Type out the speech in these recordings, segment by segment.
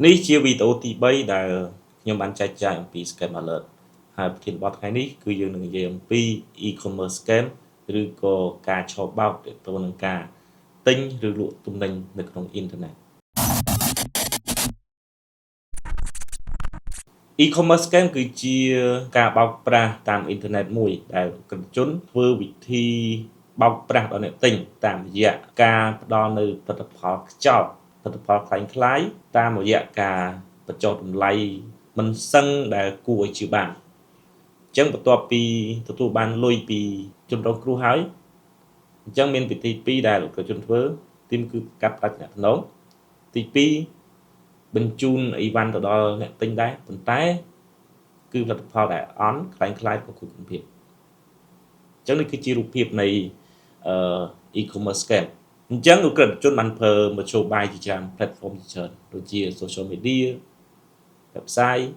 នេះជាវីដេអូទី3ដែលខ្ញុំបានចែកចាយអំពី Scam Alert ហើយប្រធានបទថ្ងៃនេះគឺយើងនឹងនិយាយអំពី e-commerce scam ឬក៏ការឆបោកទាក់ទងនឹងការទិញឬលក់ទំនិញនៅក្នុងអ៊ីនធឺណិត E-commerce scam គឺជាការបោកប្រាស់តាមអ៊ីនធឺណិតមួយដែលក្រុមជនធ្វើវិធីបោកប្រាស់ដល់អ្នកទិញតាមរយៈការផ្ដល់នៅផលិតផលខ្ចប់ផលិតផលក្លែងៗតាមរយៈការបញ្ចុះតម្លៃមិនសឹងដែលគួរឲ្យជឿបានអញ្ចឹងបន្ទាប់ពីទទួលបានលុយពីជនរងគ្រោះហើយអញ្ចឹងមានវិធីពីរដែលក្រុមជនធ្វើទីមួយគឺកាត់ផ្ដាច់ទំនាក់ទំនងទីពីរបញ្ជូនអីវ៉ាន់ទៅដល់អ្នកទិញដែរប៉ុន្តែគឺផលិតផលដែលអន់ក្លែងក្លាយក៏គុណភាពអញ្ចឹងនេះគឺជារូបភាពនៃអឺ e-commerce scam អញ្ចឹងឧក្រិដ្ឋជនបានប្រើមធ្យោបាយជាច្រើន platform ជាច្រើនដូចជា social media website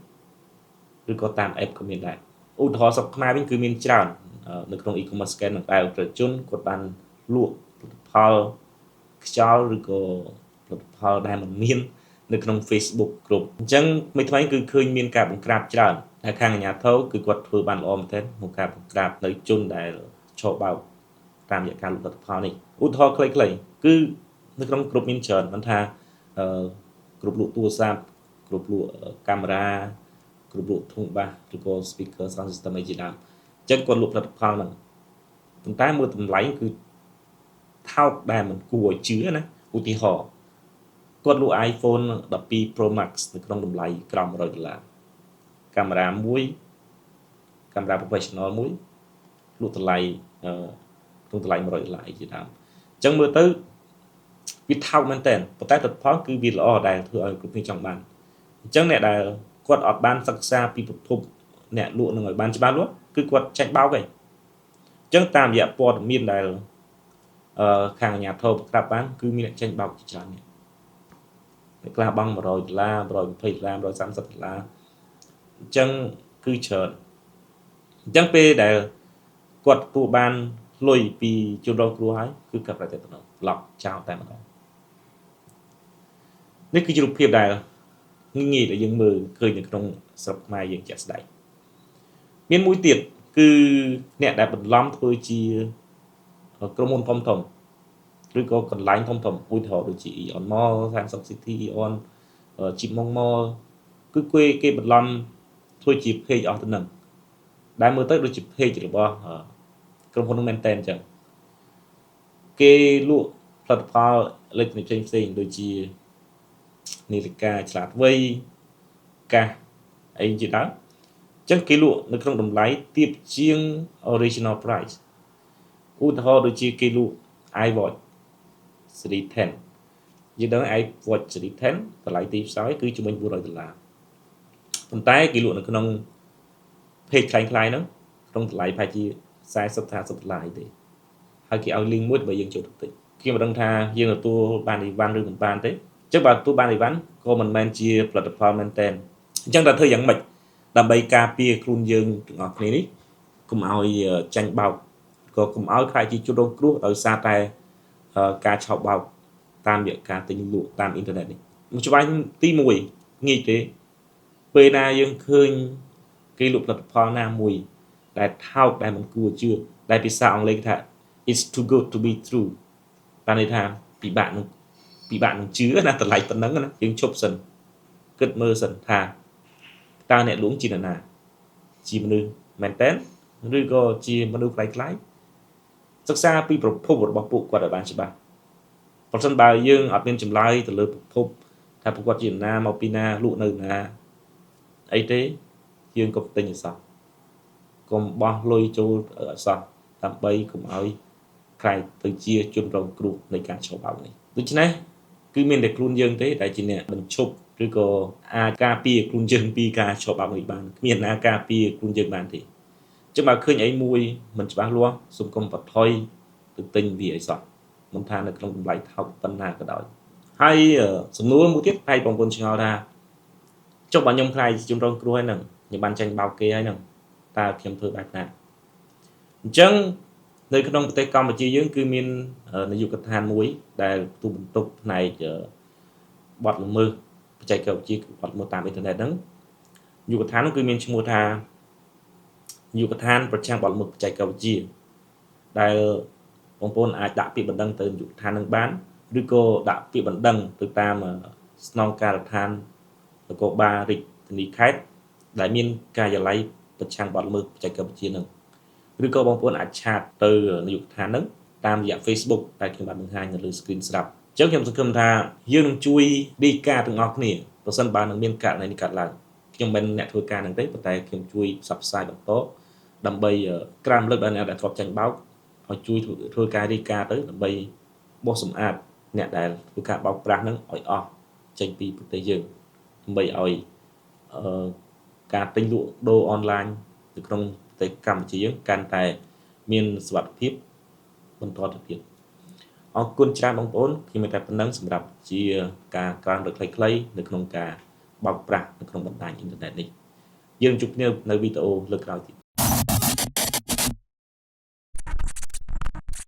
ឬក៏តាម app ក៏មានដែរឧទាហរណ៍ស្រុកខ្មែរវិញគឺមានច្រើននៅក្នុង e-commerce scam នឹងដែលឧក្រិដ្ឋជនគាត់បានលក់ផលិតផលខ្យល់ឬក៏ផលិតផលដែលមិនមាននៅក្នុង Facebook គ្រប់អញ្ចឹងថ្មីថ្មីគឺឃើញមានការបង្ក្រាបច្រើនហើយខាងអាជ្ញាធរគឺគាត់ធ្វើបានល្អមែនទែនក្នុងការបង្ក្រាបនៅជនដែលឆបោកតាមរយៈការលក់ផលិតផលនេះឧទាហរណ៍ខ្លីៗគឺនៅក្នុងក្រុមមានច្រើនមិនថាអឺក្រុមលក់ទូរស័ព្ទក្រុមលក់កាមេរ៉ាក្រុមលក់ធុងបាសឬក៏ speaker sound system អីជាដើមអញ្ចឹងគាត់លក់ផលិតផលហ្នឹងប៉ុន្តែមើលតម្លៃគឺថោកដែលមិនគួរឲ្យជឿណាឧទាហរណ៍គាត់លក់ iPhone 12 Pro Max នៅក្នុងតម្លៃក្រោម100ដុល្លារកាមេរ៉ាមួយកាមេរ៉ា professional មួយលក់តម្លៃក្នុងតម្លៃ100ដុល្លារអីជាដើមអញ្ចឹងមើលទៅវាថោកមែនតើប៉ុន្តែលទ្ធផលគឺវាល្អដែលធ្វើឲ្យគ្រប់គ្នាចង់បានអញ្ចឹងអ្នកដែលគាត់អត់បានសិក្សាពីប្រភពអ្នកលក់នឹងឲ្យបានច្បាស់លាស់គឺគាត់ចាញ់បោកឯងអញ្ចឹងតាមរយៈព័ត៌មានដែលអឺខាងអាជ្ញាធរប្រក្រាបបានគឺមានអ្នកចាញ់បោកជាច្រើនអ្នកអ្នកខ្លះបង់100ដុល្លារ120ដុល្លារ130ដុល្លារអញ្ចឹងគឺច្រើនអញ្ចឹងពេលដែលគាត់ទទួលបានលុយពីជនរងគ្រោះហើយគឺកាត់ប្រតិទិនឡប់ចោលតែម្ដងនេះគឺជារូបភាពដែលងាយដែលយើងមើលឃើញនៅក្នុងស្រុកខ្មែរយើងជាក់ស្ដែងមានមួយទៀតគឺអ្នកដែលបន្លំធ្វើជាក្រុមហ៊ុនធំធំឬក៏កន្លែងធំធំឧទាហរណ៍ដូចជា Aeon Mall Samsung City Aeon Chipmong Mall គឺគេគេបន្លំធ្វើជា page អស់ទៅនឹងដែលមើលទៅដូចជា page របស់ក្រុមហ៊ុននឹងមែនតើអញ្ចឹងគេលក់ផលិតផលអេឡិចត្រូនិកផ្សេងៗដូចជានាឡិកាឆ្លាតវៃកាសអីជាដើមអញ្ចឹងគេលក់នៅក្នុងតម្លៃទាបជាង original price ឧទាហរណ៍ដូចជាគេលក់ iWatch Series 10យើងដឹង iWatch Series 10តម្លៃទីផ្សារគឺជំនាញ400ដុល្លារប៉ុន្តែគេលក់នៅក្នុង page ក្លែងក្លាយហ្នឹងក្នុងតម្លៃប្រហែលជា40 50ដុល្លារទេហើយគេឲ្យ link មួយដើម្បីយើងចូលទៅទិញខ្ញុំមិនដឹងថាយើងទទួលបានអីវ៉ាន់ឬមិនបានទេអញ្ចឹងបើទទួលបានអីវ៉ាន់ក៏មិនមែនជាផលិតផលមែនតែនអញ្ចឹងតើធ្វើយ៉ាងម៉េចដើម្បីការពារខ្លួនយើងទាំងអស់គ្នានេះកុំឲ្យចាញ់បោកក៏កុំឲ្យក្លាយជាជនរងគ្រោះដោយសារតែការឆោបបោកតាមរយៈការទិញលក់តាមអ៊ីនធឺណិតនេះមធ្យោបាយទី1ងាយទេពេលណាយើងឃើញគេលក់ផលិតផលណាមួយដែលថោកដែលមិនគួរជឿដែលភាសាអង់គ្លេសគេថា it's too good to be true បានន័យថាពិបាកនឹងពិបាកនឹងជឿណាតម្លៃប៉ុណ្ណឹងណាយើងឈប់សិនគិតមើលសិនថាតើអ្នកលក់ជានរណាជាមនុស្សមែនតើឬក៏ជាមនុស្សក្លែងៗសិក្សាពីប្រភពរបស់ពួកគាត់ឲ្យបានច្បាស់ប្រសិនបើយើងអត់មានចម្លើយទៅលើប្រភពថាពួកគាត់ជាណាមកពីណាលក់នៅណាអីទេយើងកុំទិញអសោះកុំបោះលុយចូលអសោះដើម្បីកុំឲ្យក្លាយទៅជាជនរងគ្រោះនៃការឆបោកនេះដូច្នេះគឺមានតែខ្លួនយើងទេដែលជាអ្នកបញ្ឈប់ឬក៏អាចការពារខ្លួនយើងពីការឆបោកនេះបានគ្មានណាការពារខ្លួនយើងបានទេចឹងបើឃើញអីមួយមិនច្បាស់លាស់សូមកុំបន្ថយទៅទិញវាអីសោះមិនថានៅក្នុងតម្លៃថោកប៉ុណ្ណាក៏ដោយហើយសំណួរមួយទៀតហើយបងប្អូនឆ្ងល់ថាចុះបើខ្ញុំក្លាយជាជនរងគ្រោះហើយហ្នឹងខ្ញុំបានចាញ់បោកគេហើយហ្នឹងតើខ្ញុំធ្វើបែបណាអញ្ចឹងនៅក្នុងប្រទេសកម្ពុជាយើងគឺមាននាយកដ្ឋានមួយដែលទទួលបន្ទុកផ្នែកបទល្មើស បច្ចេកវិទ្យាបទល្មើសតាមអ៊ីនធឺណិតហ្នឹងនាយកដ្ឋាននោះគឺមានឈ្មោះថានាយកដ្ឋានប្រឆាំងបទល្មើសបច្ចេកវិទ្យាដែលបងប្អូនអាចដាក់ពាក្យបណ្ដឹងទៅនាយកដ្ឋាននឹងបានឬក៏ដាក់ពាក្យបណ្ដឹងទៅតាមស្នងការដ្ឋាននគរបាលរាជធានីខេត្តដែលមានការិយាល័យប្រឆាំងបទល្មើសបច្ចេកវិទ្យានឹងឬក៏បងប្អូនអាច chat ទៅនាយកដ្ឋាននឹងតាមរយៈ Facebook ដែលខ្ញុំបានបង្ហាញនៅលើ screen ស្រាប់អញ្ចឹងខ្ញុំសង្ឃឹមថាយើងនឹងជួយរាយការណ៍ទាំងអស់គ្នាប្រសិនបើនឹងមានករណីនេះកើតឡើងខ្ញុំមិនអ្នកធ្វើការនឹងទេប៉ុន្តែខ្ញុំជួយផ្សព្វផ្សាយបន្តដើម្បីក្រាមលើកដល់អ្នកដែលធ្លាប់ចាញ់បោកឲ្យជួយធ្វើការរាយការណ៍ទៅដើម្បីបោសសម្អាតអ្នកដែលធ្វើការបោកប្រាស់នឹងឲ្យអស់ចេញពីប្រទេសយើងដើម្បីឲ្យអឺការទិញលក់ដូរអនឡាញនៅក្នុងប្រទេសកម្ពុជាយើងកាន់តែមានសុវត្ថិភាពបន្តទៅទៀតអរគុណច្រើនបងប្អូនខ្ញុំមានតែប៉ុណ្ណឹងសម្រាប់ជាការក្រើនរឹកខ្លីៗនៅក្នុងការបោកប្រាស់នៅក្នុងបណ្ដាញអ៊ីនធឺណិតនេះយើងជួបគ្នានៅវីដេអូលើកក្រោយទៀត។